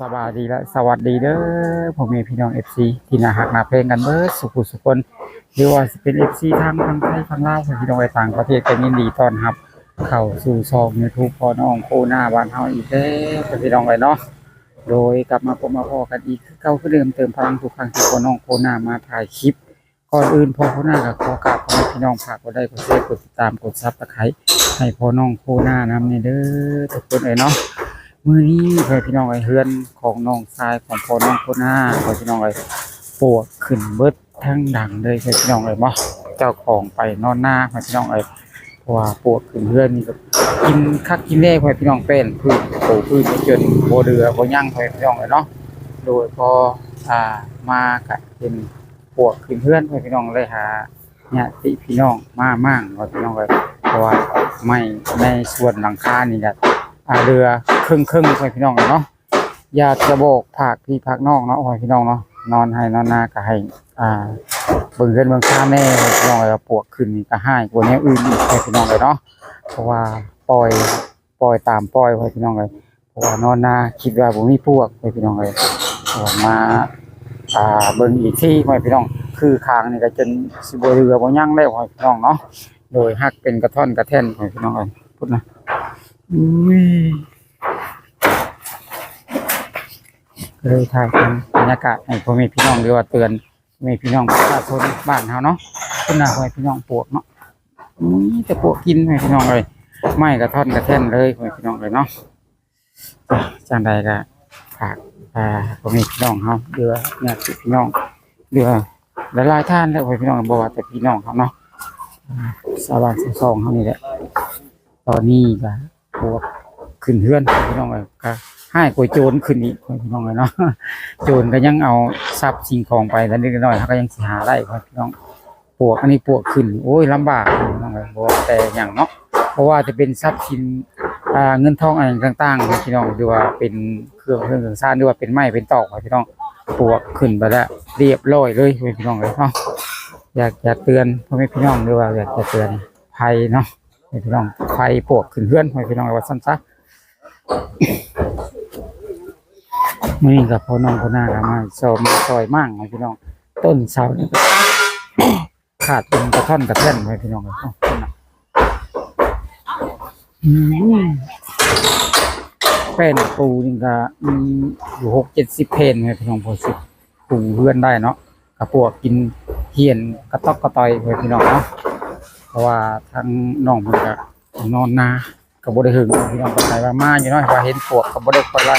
ສະບາຍດີ ແລະ ສະຫວັດດີເດີ ພໍ່ແມ່ພີ່ນ້ອງ ເອັຟຊີ ທີ່ໜ້າຮັກໜ້າແພງກັນເບິດສູ່ຜູ້ສູ່ຄົນ ຫຼືວ່າຊິເປັນ ເອັຟຊີ ທັງຝັ່ງໄທຝັ່ງລາວ ພີ່ນ້ອງເອີຍ ຕ່າງປະເທດ ກໍຍິນດີຕ້ອນຮັບເຂົ້າສູ່ຊ່ອງ YouTube ພໍ່ນ້ອງໂຄນາບ້ານເຮົາອີກແລ້ວ ພີ່ນ້ອງເອີຍເນາະ. ໂດຍກັບມາພົບມາພໍ້ກັນອີກຄືເກົ່າຄືເດີມ ເຕີມພະລັງທຸກຄັ້ງທີ່ພໍ່ນ້ອງໂຄນາມາຖ່າຍຄລິບ ກ່ອນອື່ນພໍ່ໂຄນາກໍຂໍກາບຂອບໃຫ້ພີ່ນ້ອງ ຝາກກົດໄລ ກົດແຊ ກົດຕິດຕາມ ກົດ Subscribe ໃຫ້ພໍ່ນ້ອງໂຄນານຳແດ່ເດີທຸກຄົນເອີຍເນາະ. ມື້ນີ້ພໍ່ແມ່ພີ່ນ້ອງເອີຍ ເຮືອນຂອງນ້ອງຊາຍຂອງພໍ່ນ້ອງໂຄນາ ພໍ່ແມ່ພີ່ນ້ອງເອີຍ ປວກຂຶ້ນເບິດທັງຫຼັງເລີຍ ພໍ່ແມ່ພີ່ນ້ອງເອີຍເນາະ. ເຈົ້າຂອງໄປນອນນາ ພໍ່ແມ່ພີ່ນ້ອງເອີຍ ເພາະວ່າປວກຂຶ້ນເຮືອນນີ້ກໍກິນຄັກກິນແນ່ ພໍ່ແມ່ພີ່ນ້ອງ ແປ້ນພື້ນໂປພື້ນຈົນບໍ່ເຫຼືອບໍ່ຍັງ ພໍ່ແມ່ພີ່ນ້ອງເອີຍເນາະ. ໂດຍພໍ ອ່າ ມາກະເຫັນ ປວກຂຶ້ນເຮືອນ ພໍ່ແມ່ພີ່ນ້ອງ ເລີຍຫາຍາດຕິພີ່ນ້ອງມາມ້າງ ພໍ່ແມ່ພີ່ນ້ອງເອີຍ ເພາະວ່າໄມ້ໃນສ່ວນຫຼັງຄານີ້ກະ ອ່າ ເຫຼືອເຄິ່ງໆ ພໍ່ແມ່ພີ່ນ້ອງເນາະ. ຢາກຈະບອກຝາກພີ່ຝາກນ້ອງເນາະ ພໍ່ແມ່ພີ່ນ້ອງເນາະ ນອນໄຮ່ນອນນາກະໃຫ້ ອ່າ ເບິ່ງເຮືອນເບິ່ງຊານແດ່ ພໍ່ແມ່ພີ່ນ້ອງເອີຍ ປວກຂຶ້ນນີ້ກະຮ້າຍກວ່າແນວອື່ນອີກ ພໍ່ແມ່ພີ່ນ້ອງເອີຍເນາະ ເພາະວ່າປ່ອຍ ປ່ອຍຕາມປ່ອຍ ພໍ່ແມ່ພີ່ນ້ອງເອີຍ ເພາະວ່ານອນນາຄິດວ່າບໍ່ມີປວກ ພໍ່ແມ່ພີ່ນ້ອງເອີຍ ເພາະວ່າມາ ອ່າ ເບິ່ງອີກທີ ພໍ່ແມ່ພີ່ນ້ອງ ຄືຄາງນີ້ກໍຈົນຊິບໍ່ເຫຼືອບໍ່ຍັງແລ້ວ ພໍ່ແມ່ພີ່ນ້ອງເນາະ. ໂດຍຫັກເປັນກະທ່ອນກະແທ່ນ ພໍ່ແມ່ພີ່ນ້ອງເອີຍ ພຸ້ນນະ ອຸ້ຍ ກໍເລີຍຖ່າຍທຳບັນຍາກາດໃຫ້ພໍ່ແມ່ພີ່ນ້ອງ ຫຼືວ່າເຕືອນ ແມ່ພີ່ນ້ອງປະຊາຊົນບ້ານເຮົາເນາະ ພຸ້ນນະ ພໍ່ແມ່ພີ່ນ້ອງ ປວກເນາະ ມີແຕ່ປວກກິນ ພໍ່ແມ່ພີ່ນ້ອງເອີຍ ໄມ້ກະທ່ອນກະແທ່ນເລີຍ ພໍ່ແມ່ພີ່ນ້ອງເອີຍເນາະ. ຈັ່ງໃດກະຝາກ ອ່າ ພໍ່ແມ່ພີ່ນ້ອງເຮົາ ຫຼືວ່າຍາດຕິພີ່ນ້ອງ ຫຼືວ່າຫຼາຍໆທ່ານແຫຼະ ພໍ່ແມ່ພີ່ນ້ອງ ບໍ່ວ່າແຕ່ພີ່ນ້ອງເຮົາເນາະ ອ່າ ຊາວບ້ານຊາວຊ່ອງເຮົານີ້ແຫຼະ ຕອນນີ້ກະ ປວກຂຶ້ນເຮືອນ ພີ່ນ້ອງເອີຍ ກໍຮ້າຍກວ່າໂຈນຂຶ້ນອີກ ພີ່ນ້ອງເອີຍເນາະ. ໂຈນກໍຍັງເອົາຊັບສິ່ງຂອງໄປ ແຕ່ເລັກນ້ອຍເຮົາກໍຍັງຊິຫາໄດ້ ພີ່ນ້ອງ. ປວກ ອັນນີ້ປວກຂຶ້ນ ໂອ້ຍ ລຳບາກ ພີ່ນ້ອງເອີຍ ບໍ່ວ່າແຕ່ຫຍັງເນາະ ບໍ່ວ່າຈະເປັນຊັບສິນ ອ່າ ເງິນທອງ ອີ່ຫຍັງຕ່າງໆ ພີ່ນ້ອງ ຫຼືວ່າເປັນເຄື່ອງ ເຮືອນເຄື່ອງຊານ ຫຼືວ່າເປັນໄມ້ເປັນຕອກ ພີ່ນ້ອງ ປວກຂຶ້ນໄປແລ້ວ ຮຽບຮ້ອຍເລີຍ ພີ່ນ້ອງເອີຍເນາະ. ຢາກຈະເຕືອນພໍ່ແມ່ພີ່ນ້ອງ ຫຼືວ່າຢາກຈະເຕືອນໄພເນາະ ໃຫ້ພີ່ນ້ອງ ໄຟປວກຂຶ້ນເຮືອນ ໃຫ້ພີ່ນ້ອງວ່າຊັ້ນຊະ. ມື້ນີ້ກໍພໍ່ນ້ອງຄົນໜ້າກໍມາຊອມ ມາຊ່ອຍມ້າງໃຫ້ພີ່ນ້ອງ. ຕົ້ນເສົານີ້ກໍຂາດເປັນກະທ່ອນກະແທ່ນໃຫ້ພີ່ນ້ອງເອີຍ. ອືມ ແປ້ນປູນີ້ກໍມີຢູ່ຫົກເຈັດສິບແຜ່ນໃຫ້ພີ່ນ້ອງ ພໍຊິປູເຮືອນໄດ້ເນາະ. ກະປວກກິນຫ້ຽນກະຕອກກະຕ່ອຍ ພໍ່ແມ່ພີ່ນ້ອງເນາະ. ເພາະວ່າທາງນ້ອງເພິ່ນກະນອນນາ ກະບໍ່ໄດ້ເຫິງ ພີ່ນ້ອງ ປານໃດ ວ່າມາຢູ່ເນາະ ວ່າເຫັນປວກກະບໍ່ໄດ້ຄ່ອຍໄລ່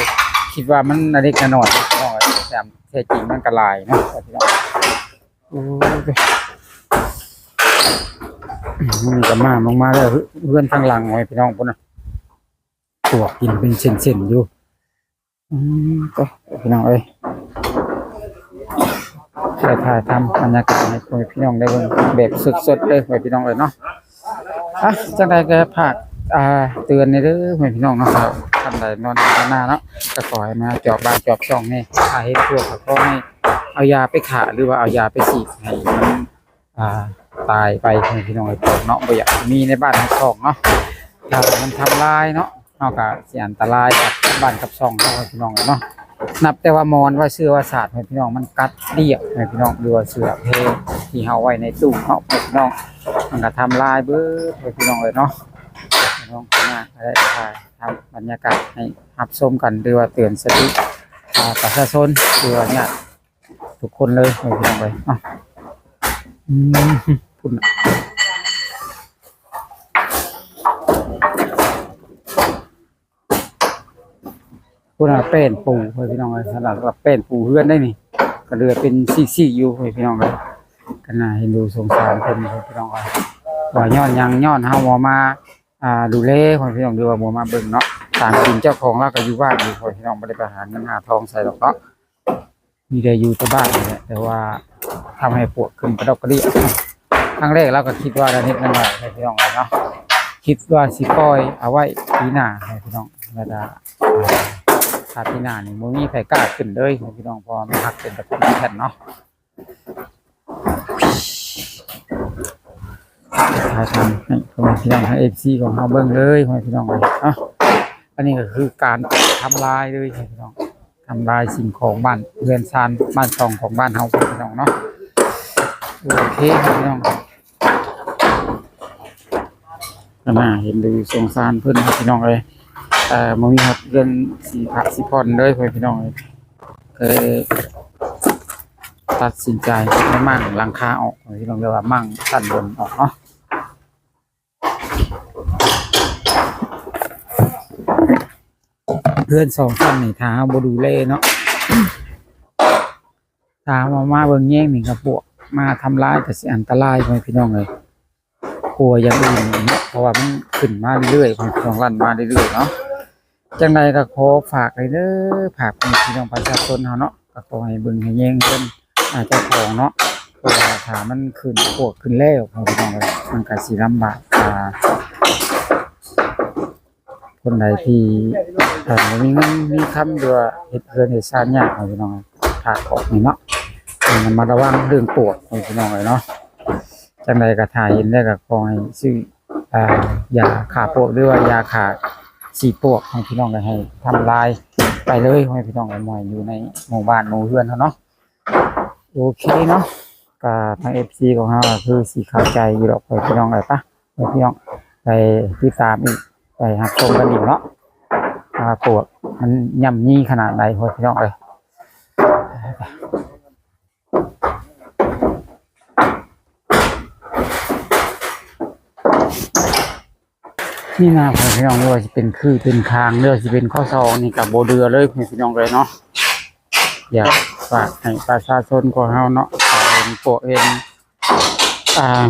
ຄິດວ່າມັນອັນເລັກອັນນ້ອຍ ພີ່ນ້ອງ ແຕ່ແທ້ຈິງມັນກະຫຼາຍເນາະ ພີ່ນ້ອງ. ໂອ້ຍ ມັນກະມາ ລົງມາແລ້ວ ເຮືອນທາງຫຼັງ ພີ່ນ້ອງ ພຸ້ນນະ ປວກກິນເປັນເສັ້ນໆຢູ່. ອືມ ກໍ ພີ່ນ້ອງເອີຍ ໄດ້ຖ່າຍທຳບັນຍາກາດໃຫ້ພໍ່ແມ່ພີ່ນ້ອງໄດ້ເບິ່ງແບບສົດໆເລີຍ ພໍ່ແມ່ພີ່ນ້ອງເອີຍເນາະ. ອ່ະ ຈັ່ງໃດກໍຝາກ ອ່າ ເຕືອນແດ່ເດີ ພໍ່ແມ່ພີ່ນ້ອງເນາະ ທ່ານໃດນອນນາເນາະ ກໍຂໍໃຫ້ມາຈອບບ້ານຈອບຊ່ອງແດ່ ຖ້າເຫັນພວກກໍຂໍໃຫ້ເອົາຢາໄປຂ້າ ຫຼືວ່າເອົາຢາໄປສີດໃຫ້ມັນ ອ່າ ຕາຍໄປ ພໍ່ແມ່ພີ່ນ້ອງເອີຍ ເນາະ ບໍ່ຢາກມີໃນບ້ານໃນຊ່ອງເນາະ. ຖ້າມັນທຳລາຍເນາະ ເຮົາກໍຊິອັນຕະລາຍກັບບ້ານກັບຊ່ອງເຮົາ ພີ່ນ້ອງເນາະ. ນັບແຕ່ວ່າໝອນ ວ່າເສື່ອວ່າສາດ ພີ່ນ້ອງ ມັນກັດລຽບ ພີ່ນ້ອງ ຫຼືວ່າເສື້ອແພທີ່ເຮົາໄວ້ໃນຕູ້ເນາະ ພີ່ນ້ອງ ມັນກໍທຳລາຍເບິດ ພີ່ນ້ອງເອີຍເນາະ. ພີ່ນ້ອງ ກໍໄດ້ຖ່າຍທຳບັນຍາກາດໃຫ້ຮັບຊົມກັນ ຫຼືວ່າເຕືອນສະຕິ ອ່າ ປະຊາຊົນ ຫຼືວ່າຍາດ ທຸກຄົນເລີຍ ພີ່ນ້ອງເອີຍ. ເອົ້າ ອືມ ພຸ້ນນະ ພຸ້ນນະ ແປ້ນປູ ພີ່ນ້ອງເອີຍ ຂະໜາດວ່າແປ້ນປູເຮືອນໄດ້ນີ້ ກະເຫຼືອເປັນຊີກໆຢູ່ ພີ່ນ້ອງເອີຍ. ກະໜ້າເຫັນດູສົງສານເພິ່ນ ພີ່ນ້ອງເອີຍ ວ່າຍ້ອນຫຍັງ ຍ້ອນເຮົາບໍ່ມາ ອ່າ ດູແລ ພໍ່ແມ່ພີ່ນ້ອງ ຫຼືວ່າບໍ່ມາເບິ່ງເນາະ. ຕາມຈິງເຈົ້າຂອງລາວກໍຢູ່ບ້ານຢູ່ ພໍ່ແມ່ພີ່ນ້ອງ ບໍ່ໄດ້ໄປຫາເງິນຫາທອງໃສດອກເນາະ ມີແຕ່ຢູ່ແຕ່ບ້ານນີ້ແຫຼະ ແຕ່ວ່າທຳໃຫ້ປວກຂຶ້ນກະດອກກະເດຍ. ຄັ້ງແລກລາວກໍຄິດວ່າລະນິດໜ້ອຍ ພີ່ນ້ອງເອີຍເນາະ ຄິດວ່າຊິປ່ອຍເອົາໄວ້ປີໜ້າ ພີ່ນ້ອງ ແລ້ວກໍ ຖ້າປີໜ້ານີ້ບໍ່ມີໃຜກ້າຂຶ້ນເລີຍ ພີ່ນ້ອງ ເພາະວ່າມັນຫັກເປັນຕະແທ່ນເນາະ. ຖ່າຍທຳໃຫ້ພໍ່ແມ່ພີ່ນ້ອງ ໃຫ້ເອັຟຊີຂອງເຮົາເບິ່ງເລີຍ ພໍ່ແມ່ພີ່ນ້ອງເອີຍເນາະ. ອັນນີ້ກໍຄືການທຳລາຍເລີຍ ພີ່ນ້ອງ ທຳລາຍສິ່ງຂອງບ້ານເຮືອນຊານບ້ານຊ່ອງຂອງບ້ານເຮົາ ພີ່ນ້ອງເນາະ. ໂອເຄ ພີ່ນ້ອງ ກໍໜ້າເຫັນດີ ສົງສານເພິ່ນ ພີ່ນ້ອງເອີຍ. ເອີ ບໍ່ມີຮອດເຮືອນຊິພັກຊິຜ່ອນເລີຍ ພີ່ນ້ອງເອີຍ. ກໍເລີຍຕັດສິນໃຈໄດ້ມ້າງຫຼັງຄາອອກ ພີ່ນ້ອງ, ເອີ້ນວ່າມ້າງຊັ້ນບົນອອກເນາະ. ເຮືອນສອງຊັ້ນນີ້ ຖ້າເຮົາບໍ່ດູແລເນາະ, ຖ້າເຮົາມາເບິ່ງແຍງນີ້ ກໍພວກມາທຳລາຍ ກໍຊິອັນຕະລາຍ ພໍ່ແມ່ພີ່ນ້ອງເອີຍ. ກົວຢ່າງອື່ນເນາະ ເພາະວ່າມັນຂຶ້ນມາເລື້ອຍໆ ພໍ່ແມ່ພີ່ນ້ອງ, ລັ່ນມາເລື້ອຍໆເນາະ. ຈັ່ງໃດກໍຂໍຝາກໄວ້ເດີ ຝາກພີ່ນ້ອງປະຊາຊົນເຮົາເນາະ, ກໍຂໍໃຫ້ເບິ່ງໃຫ້ແຍງເຮືອນ ອ່າ ເຈົ້າຂອງເນາະ, ເພາະວ່າຖ້າມັນຂຶ້ນ ພວກຂຶ້ນແລ້ວ ພີ່ນ້ອງເອີຍ ມັນກໍຊິລຳບາກ ອ່າ ຄົນໃດທີ່ ເອີ ບໍ່ມີເງິນມີຄຳ ຫຼືວ່າເຮັດເຮືອນເຮັດຊານຍາກ ພີ່ນ້ອງເອີຍ, ຝາກອອກນີ້ເນາະ, ໃຫ້ລະມັດລະວັງເລື່ອງປວກ ພີ່ນ້ອງເອີຍເນາະ. ຈັ່ງໃດກໍຖ້າເຫັນແລ້ວກໍຂໍໃຫ້ຊື້ ອ່າ ຢາຂ້າປວກ ຫຼືວ່າຢາຂ້າສີດປວກ ໃຫ້ພີ່ນ້ອງໄດ້ໃຫ້ທຳລາຍໄປເລີຍ ໃຫ້ພີ່ນ້ອງໄດ້ບໍ່ໃຫ້ຢູ່ໃນໝູ່ບ້ານໝູ່ເຮືອນເຮົາເນາະ. ໂອເຄເນາະ, ກໍທາງເອັຟຊີຂອງເຮົາກໍຄືຊິເຂົ້າໃຈຢູ່ດອກ ໃຫ້ພີ່ນ້ອງໄດ້ປະ ໃຫ້ພີ່ນ້ອງໄດ້ຕິດຕາມອີກ ໄດ້ຮັບຊົມກັນອີກເນາະ ວ່າປວກມັນຍ່ຳຢີຂະໜາດໃດ ໃຫ້ພີ່ນ້ອງເອີຍ. ນີ້ນະ ໃຫ້ພີ່ນ້ອງ ບໍ່ວ່າຊິເປັນຄືເປັນຄາງ ຫຼືວ່າຊິເປັນຂໍ້ສອກນີ້ ກໍບໍ່ເຫຼືອເລີຍ ໃຫ້ພີ່ນ້ອງເອີຍເນາະ. ຢາກຝາກໃຫ້ປະຊາຊົນຂອງເຮົາເນາະ ເຫັນປວກເຫັນ ອ່າ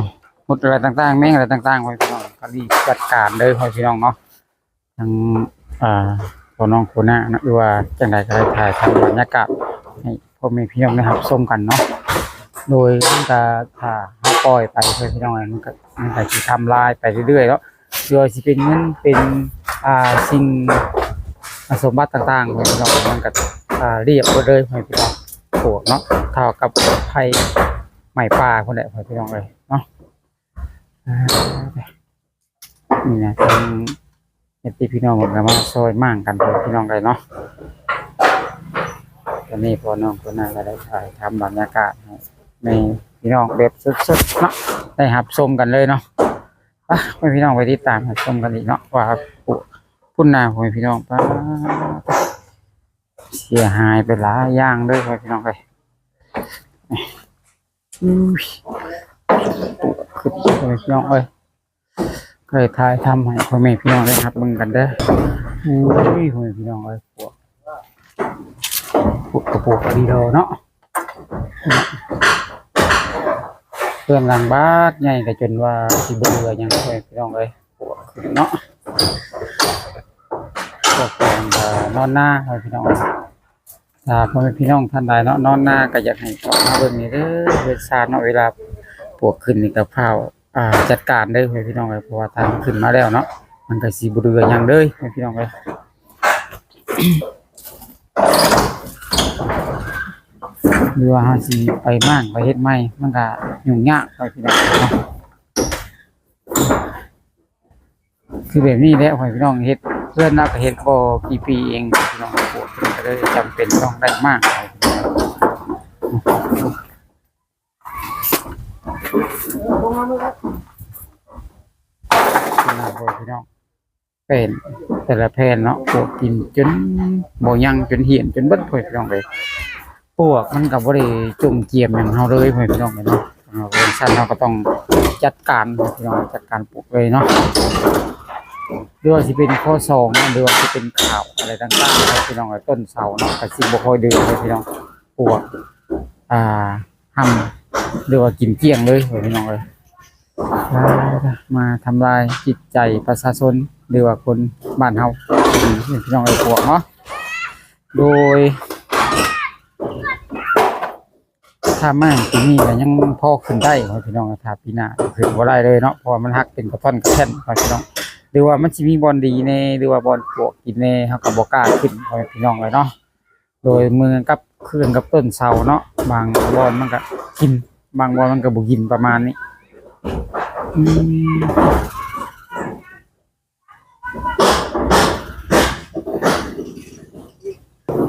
ມົດອະໄລຕ່າງໆ ແມງອະໄລຕ່າງໆ ໃຫ້ພີ່ນ້ອງກໍຣີບຈັດການເດີ ໃຫ້ພີ່ນ້ອງເນາະ. ທັງ ອ່າ ພໍ່ນ້ອງໂຄນາເນາະ ຫຼືວ່າຈັ່ງໃດກໍໄດ້ຖ່າຍທຳບັນຍາກາດໃຫ້ພໍ່ແມ່ພີ່ນ້ອງໄດ້ຮັບຊົມກັນເນາະ. ໂດຍມັນກໍ ຖ້າເຮົາປ່ອຍໄປ ເພື່ອພີ່ນ້ອງ ມັນກໍ ມັນກໍຊິທຳລາຍໄປເລື້ອຍໆເນາະ, ຫຼືວ່າຊິເປັນເງິນ ເປັນ ອ່າ ສິ່ງ ອ່າ ສົມບັດຕ່າງໆ ໃຫ້ພີ່ນ້ອງ ມັນກໍ ອ່າ ລຽບໝົດເລີຍ ໃຫ້ພີ່ນ້ອງ ປວກເນາະ, ເທົ່າກັບໄຟໄໝ້ປ່າພຸ້ນແຫຼະ ໃຫ້ພີ່ນ້ອງເອີຍເນາະ. ອ່າ ນີ້ນະ ທາງເອັຟຊີພີ່ນ້ອງເພິ່ນກໍມາຊ່ອຍມ້າງກັນ ພີ່ນ້ອງເອີຍເນາະ. ຕອນນີ້ພໍ່ນ້ອງໂຄນາກໍໄດ້ຖ່າຍທຳບັນຍາກາດໃຫ້ແມ່ພີ່ນ້ອງແບບສົດໆເນາະ ໄດ້ຮັບຊົມກັນເລີຍເນາະ. ໄປ ໃຫ້ພີ່ນ້ອງໄປຕິດຕາມຮັບຊົມກັນອີກເນາະ ວ່າ ໂອ້ ພຸ້ນນະ ພໍ່ແມ່ພີ່ນ້ອງ ປາ ເສຍຫາຍໄປຫຼາຍຢ່າງເດີ ພໍ່ແມ່ພີ່ນ້ອງເອີຍ. ອຸ້ຍ ປວກຂຶ້ນ ພໍ່ແມ່ພີ່ນ້ອງເອີຍ, ກໍເລີຍຖ່າຍທຳໃຫ້ພໍ່ແມ່ພີ່ນ້ອງໄດ້ຮັບເບິ່ງກັນເດີ. ອຸ້ຍ ພໍ່ແມ່ພີ່ນ້ອງເອີຍ ປວກ ປວກກະປວກອີ່ຫຼີດອກເນາະ. ເຮືອນຫຼັງບັກໃຫຍ່ກໍຈົນວ່າຊິບໍ່ເຫຼືອຫຍັງ ພໍ່ແມ່ພີ່ນ້ອງເອີຍ, ປວກຂຶ້ນເນາະ. ພວກແປງກໍນອນນາ ພໍ່ແມ່ພີ່ນ້ອງເອີຍ. ຖ້າພໍ່ແມ່ພີ່ນ້ອງທ່ານໃດເນາະ ນອນນາ ກໍຢາກໃຫ້ເຂົ້າມາເບິ່ງນີ້ເດີ ເວລາເນາະ ເວລາປວກຂຶ້ນນີ້ກໍຟ້າວ ອ່າ ຈັດການເດີ ພໍ່ແມ່ພີ່ນ້ອງເອີຍ, ເພາະວ່າຖ້າມັນຂຶ້ນມາແລ້ວເນາະ ມັນກໍຊິບໍ່ເຫຼືອຫຍັງເລີຍ ພໍ່ແມ່ພີ່ນ້ອງເອີຍ. ຫຼືວ່າເຮົາຊິໄປມ້າງໄປເຮັດໃໝ່ ມັນກໍຫຍຸ້ງຍາກ ພໍ່ແມ່ພີ່ນ້ອງເອີຍເນາະ. ຄືແບບນີ້ແຫຼະ ພໍ່ແມ່ພີ່ນ້ອງ, ເຮັດເຮືອນເຮົາກໍເຮັດບໍ່ກີ່ປີເອງ ພີ່ນ້ອງ, ປວກເພິ່ນກໍເລີຍຈຳເປັນຕ້ອງໄດ້ມ້າງ ພີ່ນ້ອງເອີຍ. ພີ່ນ້ອງ ແຜ່ນ ແຕ່ລະແຜ່ນເນາະ ປວກກິນຈົນບໍ່ຍັງ ຈົນຫ້ຽນຈົນເບິດ ພໍ່ແມ່ພີ່ນ້ອງເອີຍ. ປວກມັນກໍບໍ່ໄດ້ຈົ່ງຈຽມຫຍັງເຮົາເລີຍ ພໍ່ແມ່ພີ່ນ້ອງເອີຍເນາະ. ເຮົາເປັນຊັ້ນ ເຮົາກໍຕ້ອງຈັດການ ພີ່ນ້ອງ, ຈັດການປວກເລີຍເນາະ. ຫຼືວ່າຊິເປັນຂໍ້ສອກ ຫຼືວ່າຊິເປັນຂາວອະໄລຕ່າງໆ ພີ່ນ້ອງເອີຍ, ຕົ້ນເສົາເນາະ ກໍຊິບໍ່ຄ່ອຍເດືອນ ພີ່ນ້ອງ, ປວກ ອ່າ ຫ້ຳ ຫຼືວ່າກິນກ້ຽງເລີຍ ພີ່ນ້ອງເອີຍ. ມາທຳລາຍຈິດໃຈປະຊາຊົນ ຫຼືວ່າຄົນບ້ານເຮົາ ພີ່ນ້ອງເອີຍ ພວກເນາະ. ໂດຍ ຖ້າມາປີນີ້ກໍຍັງພໍຂຶ້ນໄດ້ ພີ່ນ້ອງ, ຖ້າປີໜ້າຂຶ້ນບໍ່ໄດ້ເລີຍເນາະ, ເພາະວ່າມັນຫັກເປັນກະທ່ອນກະແທ່ນ ພີ່ນ້ອງ, ຫຼືວ່າມັນຊິມີບ່ອນດີແດ່ ຫຼືວ່າບ່ອນປວກກິນແດ່ ເຮົາກໍບໍ່ກ້າຂຶ້ນ ພີ່ນ້ອງເອີຍເນາະ. ໂດຍເໝືອນກັບຄືກັນກັບຕົ້ນເສົາເນາະ, ບາງບ່ອນມັນກໍກິນ ບາງບ່ອນມັນກໍບໍ່ກິນ ປະມານນີ້. ອື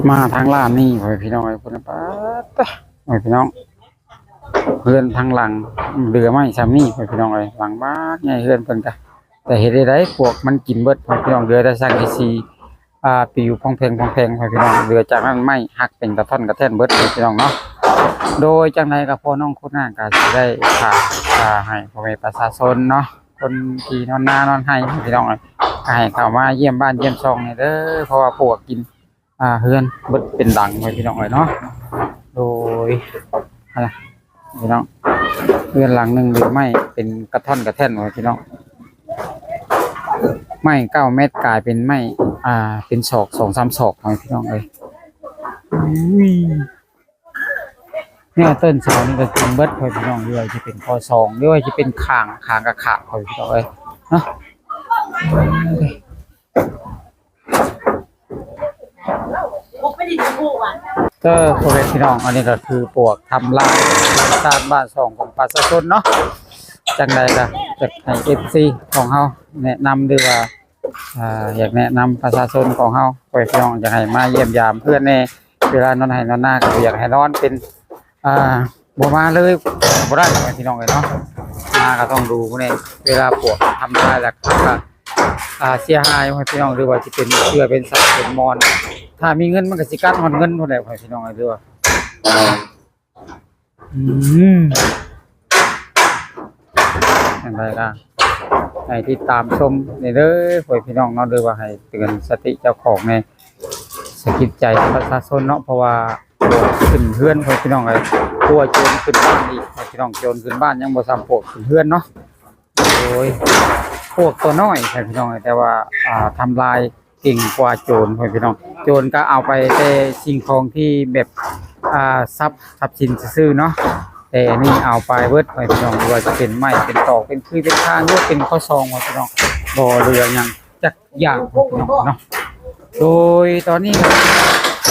ມ ມາທາງລ້ານນີ້ ພໍ່ແມ່ພີ່ນ້ອງເອີຍ ພຸ້ນນະ ປາດຕະ ພໍ່ແມ່ພີ່ນ້ອງ ເຮືອນທາງຫຼັງເຫຼືອໄມ້ຊ່ຳນີ້ ພໍ່ແມ່ພີ່ນ້ອງເອີຍ ຫຼັງບາກໃຫຍ່ ເຮືອນເພິ່ນກະ ແຕ່ເຮັດໃດໆ ປວກມັນກິນເບິດ ພໍ່ແມ່ພີ່ນ້ອງ ເຫຼືອແຕ່ສັງກະສີ ອ່າ ປິວພອງແພງໆ ພໍ່ແມ່ພີ່ນ້ອງ ເຫຼືອຈາກນັ້ນໄມ້ຫັກເປັນກະທ່ອນກະແທ່ນເບິດ ພໍ່ແມ່ພີ່ນ້ອງເນາະ. ໂດຍຈັ່ງໃດກໍພໍ່ນ້ອງໂຄດໜ້າກໍຊິໄດ້ຝາກ ອ່າ ໃຫ້ພໍ່ແມ່ປະຊາຊົນເນາະ ຄົນທີ່ນອນນານອນໄຮ່ ພີ່ນ້ອງເອີຍ ໃຫ້ເຂົ້າມາຢ້ຽມບ້ານຢ້ຽມຊ່ອງແດ່ເດີ ເພາະວ່າປວກກິນ ອ່າ ເຮືອນເບິດເປັນຫຼັງ ພີ່ນ້ອງເອີຍເນາະ. ໂດຍ ຫັ້ນນະ ພີ່ນ້ອງ ເຮືອນຫຼັງໜຶ່ງເຫຼືອໄມ້ເປັນກະທ່ອນກະແທ່ນ ພີ່ນ້ອງ ໄມ້ເກົ້າແມັດກາຍເປັນໄມ້ ອ່າ ເປັນສອກ ສອງສາມສອກ ພີ່ນ້ອງເອີຍ. ອຸ້ຍ ແນວຕົ້ນສາວນີ້ກໍກິນເບິດ ພໍ່ແມ່ພີ່ນ້ອງ ຫຼືວ່າຈະເປັນຂໍ້ສອງ ຫຼືວ່າຈະເປັນຂ້າງ ຂ້າງກະຂາດ ພໍ່ແມ່ພີ່ນ້ອງເອີຍເນາະ. ເອີ ພໍ່ແມ່ພີ່ນ້ອງ ອັນນີ້ກໍຄືປວກທຳລາຍທຳລາຍບ້ານຊ່ອງຂອງປະຊາຊົນເນາະ. ຈັ່ງໃດກໍຢາກໃຫ້ເອັຟຊີຂອງເຮົາແນະນຳ ຫຼືວ່າ ອ່າ ຢາກແນະນຳປະຊາຊົນຂອງເຮົາ ພໍ່ແມ່ພີ່ນ້ອງ ຢາກໃຫ້ມາຢ້ຽມຢາມເພື່ອນແດ່ ເວລານອນໄຮ່ນອນນາກໍບໍ່ຢາກໃຫ້ນອນເປັນ ອ່າ ບໍ່ມາເລີຍບໍ່ໄດ້ ພີ່ນ້ອງເອີຍເນາະ. ມາກໍຕ້ອງດູແດ່ ເວລາປວກທຳລາຍແລ້ວກໍ ອ່າ ເສຍຫາຍ ພີ່ນ້ອງ ຫຼືວ່າຊິເປັນເສື່ອເປັນສາເປັນໝອນ ຖ້າມີເງິນມັນກໍຊິກັດຮອດເງິນພຸ້ນແຫຼະ ພີ່ນ້ອງເອີຍ ຫຼືວ່າ ອືມ ຈັ່ງໃດກໍໃຫ້ຕິດຕາມຊົມແດ່ເດີ ພໍ່ແມ່ພີ່ນ້ອງເນາະ ຫຼືວ່າໃຫ້ເຕືອນສະຕິເຈົ້າຂອງແດ່ ສະກິດໃຈປະຊາຊົນເນາະ ເພາະວ່າ ປວກຂຶ້ນເຮືອນ ພໍ່ແມ່ພີ່ນ້ອງເອີຍ ກົວໂຈນຂຶ້ນບ້ານອີກ ພໍ່ແມ່ພີ່ນ້ອງ ໂຈນຂຶ້ນບ້ານຍັງບໍ່ຊ່ຳປວກຂຶ້ນເຮືອນເນາະ. ໂອ້ຍ ປວກຕົວນ້ອຍ ພໍ່ແມ່ພີ່ນ້ອງເອີຍ ແຕ່ວ່າ ອ່າ ທຳລາຍເກັ່ງກວ່າໂຈນ ພໍ່ແມ່ພີ່ນ້ອງ ໂຈນກໍເອົາໄປແຕ່ສິ່ງຂອງທີ່ແບບ ອ່າ ຊັບ ຊັບສິນຊື່ໆເນາະ ແຕ່ອັນນີ້ເອົາໄປເບິດ ພໍ່ແມ່ພີ່ນ້ອງ ບໍ່ວ່າຈະເປັນໄມ້ ເປັນຕອກ ເປັນຄື ເປັນຄານ ຫຼືເປັນຂໍ້ສອງ ພໍ່ແມ່ພີ່ນ້ອງ ບໍ່ເຫຼືອຫຍັງ ຈັກຢ່າງເນາະ. ໂດຍຕອນນີ້ກໍ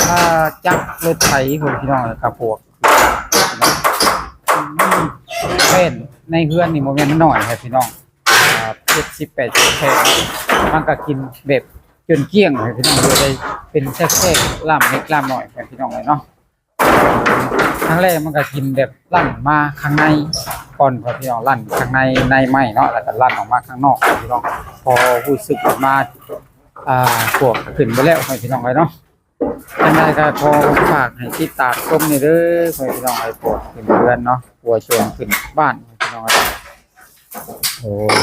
ອ່າ ຈັກລົດໄຖ ພີ່ນ້ອງ ແລ້ວກໍພວກ ແປ້ນໃນເຮືອນນີ້ບໍ່ແມ່ນນ້ອຍເດ້ພີ່ນ້ອງ ອ່າ ເຈັດສິບແປດສິບແຜ່ນ ມັນກໍກິນແບບຈົນກ້ຽງເດ້ພີ່ນ້ອງ ເຫຼືອໄດ້ເປັນແຊກໆ ລ້ຳເລັກລ້ຳນ້ອຍເດ້ພີ່ນ້ອງເອີຍເນາະ. ຄັ້ງແລກມັນກໍກິນແບບຫຼັ່ນມາຂ້າງໃນກ່ອນ ພໍ່ແມ່ພີ່ນ້ອງ ຫຼັ່ນຂ້າງໃນ ໃນໄມ້ເນາະ ແລ້ວກໍຫຼັ່ນອອກມາຂ້າງນອກ ພີ່ນ້ອງ ພໍຮູ້ສຶກມາ ອ່າ ພວກຂຶ້ນໄປແລ້ວ ພໍ່ແມ່ພີ່ນ້ອງເອີຍເນາະ. ຈັ່ງໃດກໍຂໍຝາກໃຫ້ຕິດຕາມຊົມແດ່ເດີ ພໍ່ແມ່ພີ່ນ້ອງເອີຍ ພວກຂຶ້ນເຮືອນເນາະ ກົວໂຈນຂຶ້ນບ້ານ ພີ່ນ້ອງເອີຍ. ໂອ້ຍ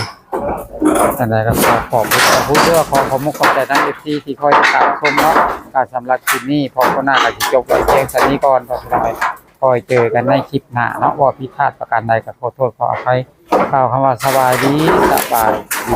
ຈັ່ງໃດກໍຂໍຂອບຄຸນ ຂໍຂອບຄຸນ ຂໍຂອບມຸກຂອບໃຈທັງເອັຟຊີທີ່ຄອຍຕິດຕາມຊົມເນາະ. ກໍສຳລັບຄລິບນີ້ ພໍ່ຄົນໜ້າກໍຊິຈົບໄວ້ພຽງສ່ຳນີ້ກ່ອນ ພໍ່ແມ່ພີ່ນ້ອງເອີຍ ຄ່ອຍເຈີກັນໃນຄລິບໜ້າເນາະ. ເວົ້າຜິດພາດປະການໃດກໍຂໍໂທດຂໍອະໄພ ກ່າວຄຳວ່າສະບາຍດີ ສະບາຍດີ.